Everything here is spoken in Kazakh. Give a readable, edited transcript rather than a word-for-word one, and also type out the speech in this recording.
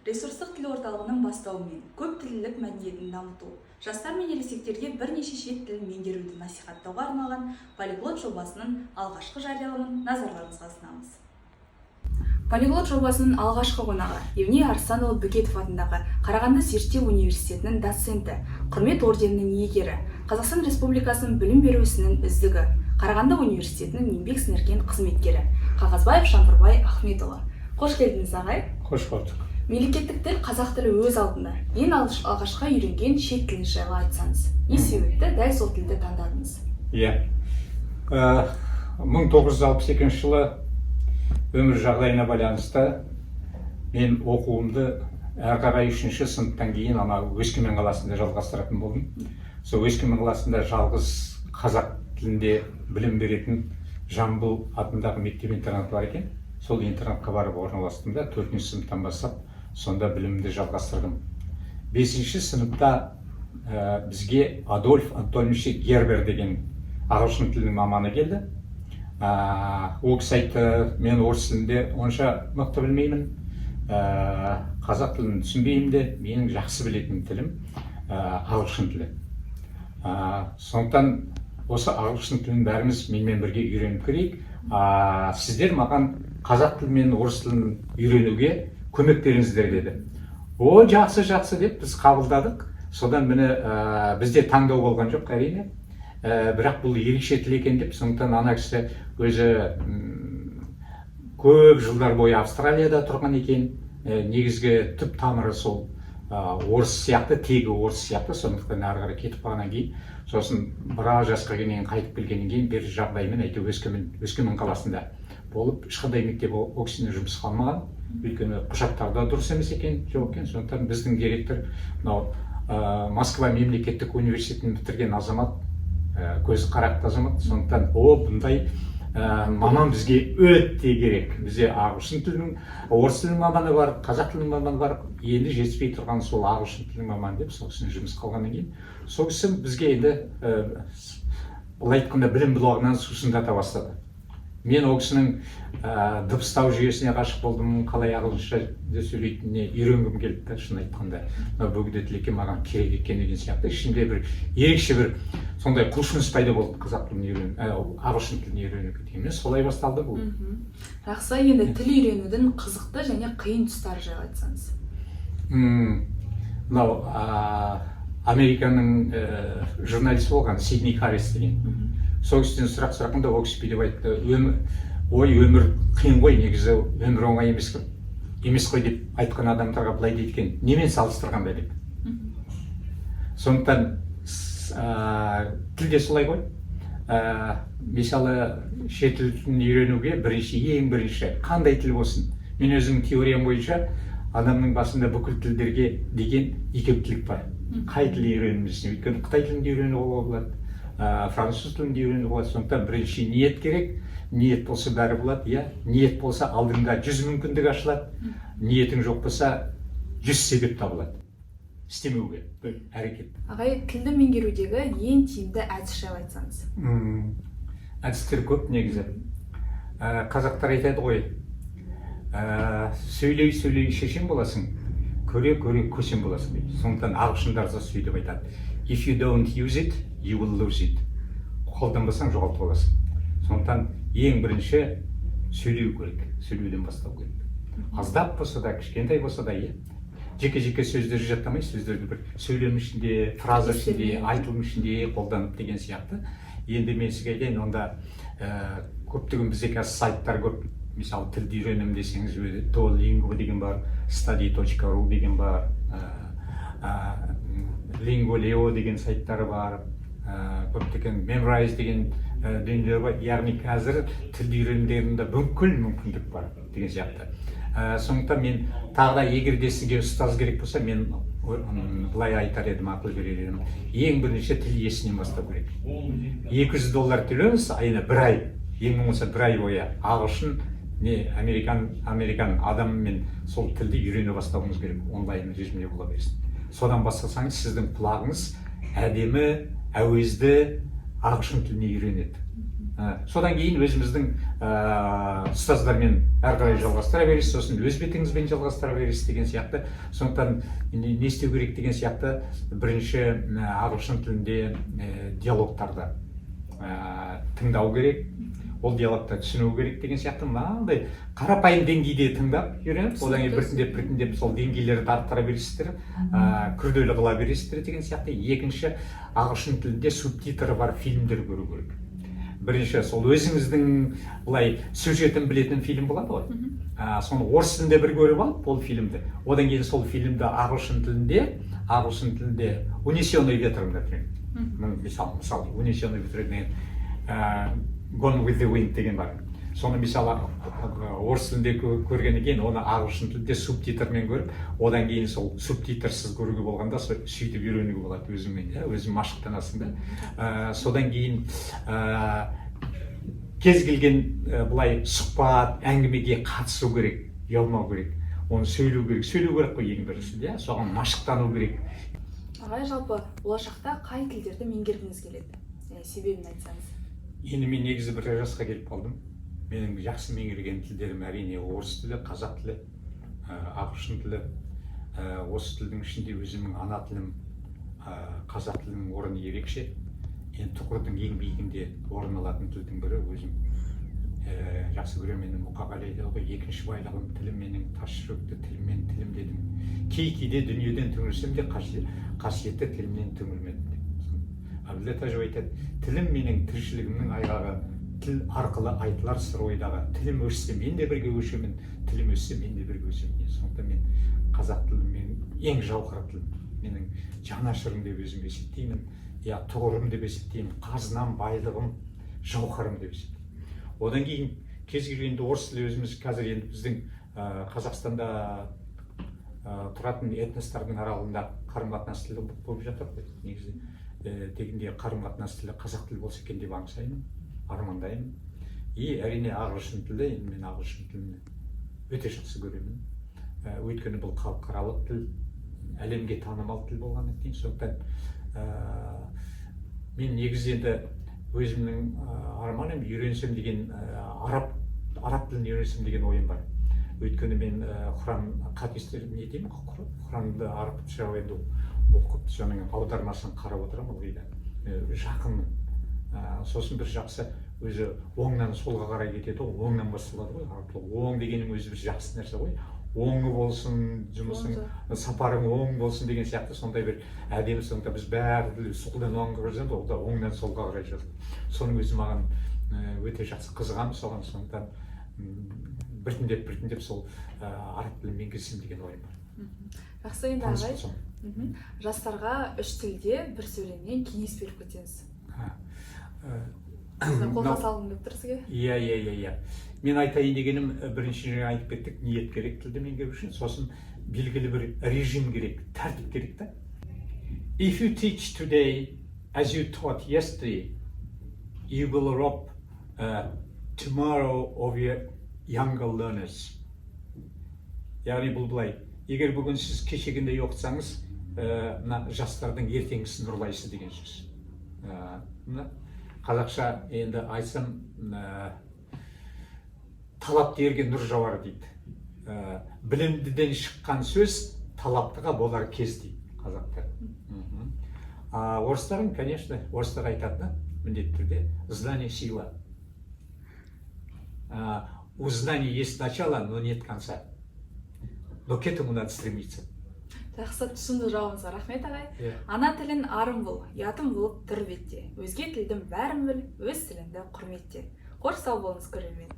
Ресурстық тіл орталығының бастауымен көп тілділік мәдениетін дамыту, жастар мен ересектерге бірнеше шет тілін меңгеруді насихаттауға арналған «Полиглот» жобасының алғашқы жарияланымын назарларыңызға ұсынамыз. «Полиглот» жобасының алғашқы қонағы Евней Арыстанұлы Бөкетов атындағы Қарағанды зерттеу университетінің доценті, Құрмет орденінің иегері, Қазақстан Республикасының білім беру ісінің үздігі, Қарағанды университетінің еңбек сіңірген қызметкері Қағазбаев Шампырбай Ахметұлы. Қош келдіңіз, ағай! Қош көрдік. Мемлекеттік тіл қазақ тілі өз алдына. Ең алғашқы үйренген шет тіліңіз жайлы айтсаңыз. Не себепті дәл сол тілді таңдадыңыз? Иә, 1962 жылы өмір жағдайына байланысты мен оқуымды әрі қарай үшінші сыныптан кейін ана Өскемен қаласында жалғастыратын болдым. Сол Өскемен қаласында жалғыз қазақ тілінде білім беретін Жамбыл атындағы мектеп интернат бар екен. Сол интернатқа барып орналастым да, төртінші сыныптан бастап сонда білімімді жалғастырдым. Бесінші сыныпта бізге Адольф Антонович Гербер деген ағылшын тілінің маманы келді. Ол кісі айтты: «Мен орыс тілінде онша мықты білмеймін, қазақ тілін түсінбеймін де, менің жақсы білетін тілім ағылшын тілі. Сондықтан осы ағылшын тілін бәріміз менімен бірге үйреніп көрейік. Сіздер маған қазақ тілі мен орыс тілін үйренуге көмек беріңіздер», – деді. О, жақсы, жақсы деп біз қабылдадық. Содан міне, бізде таңдау болған жоқ, әрине. Бірақ бұл ерекше тіл екен деп. Сондықтан ана кісі өзі көп жылдар бойы Австралияда тұрған екен. Негізгі түп тамыры сол орыс сияқты, тегі орыс сияқты. Сондықтан ары қарай кетіп қалғаннан кейін, сосын біраз жасқа келгеннен кейін, қайтып келгеннен кейін бір жағдаймен әйтеуір Өскемен қаласында болып, ешқандай мектеп ол кісіні жұмысқа алмаған, өйткені құжаттары да дұрыс емес екен, жоқ екен. Сондықтан біздің директор мынау Москва мемлекеттік университетін бітірген азамат, көзі қарақты азамат. Сондықтан: «О, бұндай маман бізге өте керек. Бізде ағылшын тілінің, орыс тілінің маманы бар, қазақ тілінің маманы бар, енді жетіспей тұрған сол ағылшын тілінің маманы», – деп сол кісіні жұмысқа алғаннан кейін, сол кісі бізге енді былай айтқанда, білім бұлағынан сусындата бастады. Мен ол кісінің дыбыстау жүйесіне ғашық болдым, қалай ағылшынша сөйлейтініне үйренгім келді да. Шын айтқанда, мынау бөгде тіл екен, маған керек екен деген сияқты ішімде бір ерекше бір сондай құлшыныс пайда болды қазақ тілін үйрену, ағылшын тілін үйренуге деген. Солай басталды бұл. Жақсы. Енді тіл үйренудің қызықты және қиын тұстары жайлы айтсаңыз. Мынау Американың журналисті болған Сидни Харрис деген, сол кісіден сұрақ сұрағанда, ол кісі бүйтіп айтты: «Ой, өмір қиын ғой, негізі өмір оңай емес қой», – деп айтқан адамдарға былай дейді екен: «Немен салыстырғанда?» – деп. Сондықтан тіл де солай ғой. Мысалы, шет тілін үйренуге бірінші, ең бірінші қандай тіл болсын, мен өзімнің теориям бойынша адамның басында бүкіл тілдерге деген икемділік бар, қай тіл үйренемін десең. Өйткені қытай тілін де үйренуге болады, француз тілін де үйренуге болады. Сондықтан бірінші ниет керек. Ниет болса, бәрі болады, иә. Ниет болса, алдыңда 100 мүмкіндік ашылады. Ниетің жоқ болса, 100 себеп табылады істемеуге бір әрекет. Ағай, тілді меңгерудегі ең тиімді әдіс жайлы айтсаңыз. Әдістер көп негізі. Қазақтар айтады ғой: «Сөйлей сөйлей шешен боласың, көре көре көсем боласың», – дейді. Сондықтан ағылшындар да сөйтіп айтады: «If you don't use it, you will lose it». Қолданбасаң, жоғалтып аласың. Сондықтан ең бірінші сөйлеу керек, сөйлеуден бастау керек, аздап болса да, кішкентай болса да, иә. Жеке жеке сөздерді жаттамай, сөздерді бір сөйлем ішінде, фраза ішінде, айтылым ішінде қолданып деген сияқты. Енді мен сізге айтайын, онда көптеген бізде қазір сайттар көп. Мысалы, тілді үйренемін десеңіз, Duolingo деген бар, study.ru деген бар, Lingo деген сайттары бар, көптеген Memrise деген дүниелер бар. Яғни қазір тілді үйренуден бүкіл мүмкіндік бар деген сияқты. Сондықтан мен тағы да, егер де сізге ұстаз керек болса, мен былай айтар едім, ақыл берер едім: ең бірінші тіл иесінен бастау керек. 200 доллар төлеңіз айына, бір ай, ең болмаса бір ай бойы ағылшын не американ адамымен сол тілді үйрене бастауыңыз керек, онлайн режимде бола берсін. Содан бастасаңыз, сіздің құлағыңыз әдемі, әуезді ағылшын тіліне үйренеді. Содан кейін өзіміздің ұстаздармен әрі қарай жалғастыра бересіз, сосын өз бетіңізбен жалғастыра бересіз деген сияқты. Сондықтан не істеу керек деген сияқты: бірінші, ағылшын тілінде диалогтарды тыңдау керек, ол диалогты түсіну керек деген сияқты. Мынандай қарапайым деңгейде тыңдап үйреніп, одан кейін біртіндеп, біртіндеп сол деңгейлерді арттыра бересіздер, күрделі қыла бересіздер деген сияқты. Екінші, ағылшын тілінде субтитрі бар фильмдер көру керек. Бірінші сол өзіңіздің былай сюжетін білетін фильм болады ғой, соны орыс тілінде бір көріп алып ол фильмді, одан кейін сол фильмді ағылшын тілінде «Унесенный ветром», например, мысалы, «Унесенный ветром» деген, «Gone with the Wind» деген бар. Соны, мысалы, орыс тілінде көргеннен кейін, оны ағылшын тілінде субтитрмен көріп, одан кейін сол субтитрсіз көруге болғанда, сөйтіп үйренуге болады өзіңмен, иә, өзің машықтанасың да. Содан кейін кез келген былай сұхбат, әңгімеге қатысу керек, ұялмау керек, оны сөйлеу керек, сөйлеу керек қой ең бірінші, иә, соған машықтану керек. Ағай, жалпы болашақта қай тілдерді меңгергіңіз келеді және себебін айтсаңыз? Енді мен негізі бір жасқа келіп қалдым. Менің жақсы меңгерген тілдерім, әрине, орыс тілі, қазақ тілі, ағылшын тілі. Осы тілдің ішінде өзімнің ана тілім, қазақ тілінің орны ерекше. Енді тұғырдың ең биігінде орын алатын тілдің бірі. Өзім жақсы көремін. Енді Мұқағали айтады ғой: «Екінші байлығым тілім менің, тас жүректі тіліммен тілім дедім. Кей кейде дүниеден түңілсем де, қасиетті тілімнен түңілмедім», – деп. Әбділда Тәжібай айтады: «Тілім менің тіршілігімнің айғағы, тіл арқылы айтылар сыр ойдағы. Тілім өшсе, мен де бірге өшемін, тілім өссе, мен де бірге өсемін». Сондықтан мен қазақ тілі менің ең жауһар тілім, менің жанашырым деп өзім есептеймін, иә, тұғырым деп есептеймін, қазынам, байлығым, жауһарым деп есептеймін. Одан кейін кез келгенде орыс тілі өзіміз қазір енді біздің Қазақстанда тұратын этностардың аралығында қарым қатынас тілі болып жатыр ғой негізі. Дегенде қарым қатынас тілі қазақ тілі болса екен деп аңсаймын, армандаймын. И әрине, ағылшын тілі. Енді мен ағылшын тілін өте жақсы көремін. Өйткені бұл халықаралық тіл, әлемге танымал тіл болғаннан кейін. Сондықтан мен негізі енді өзімнің арманым, үйренсем деген, араб тілін үйренсем деген ойым бар. Өйткені мен Құран, хадистер, не деймін, Құранды арабша енді оқып, соның аудармасын қарап отырамын ылғи да. Жақынмын. Сосын бір жақсы өзі оңнан солға қарай кетеді ғой, оңнан басталады ғой араб тілі. Оң дегеннің өзі бір жақсы нәрсе ғой. Оңы болсын жұмысың, сапарың оң болсын деген сияқты, сондай бір әдемі. Сондықтан біз бәрі солдан оңға қарай жазамыз, ол да оңнан солға қарай жазады. Соның өзі маған өте жақсы, қызығамын соған. Сондықтан біртіндеп, біртіндеп сол араб тілін меңгерсем деген ойым бар. Жақсы, енді Таныс ағай, болсам. Жастарға үш тілде бір сөйлемнен кеңес беріп кетсеңіз. Ха. Қолқа Мынау- салғым келіп тұр сізге. Иә, мен айтайын дегенім, бірінші жаңа айтып кеттік, ниет керек тілді меңгеру үшін, сосын белгілі бір режим керек, тәртіп керек та. If you teach today as you taught yesterday, you will rob tomorrow of your younger learners. Яғни бұл былай: егер бүгін сіз кешегіндей оқытсаңыз, мына жастардың ертеңгісін ұрлайсыз деген сөз. Мына қазақша енді айтсам, талапты ерге нұр жауар дейді. Білімдіден шыққан сөз талаптыға болар кез дейді қазақтар. А орыстардың, конечно, орыстар айтады да міндетті түрде: знание – сила. У знаний есть начало, но нет конца, но к этому надо стремиться. Жақсы, тұшымды жауабыңызға рахмет, ағай. Иә. Ана тілін арым бұл, ұятым болып тұр бетте. Өзге тілдің бәрін біл, өз тіліңді құрметте. Қош, сау болыңыз, көрермен.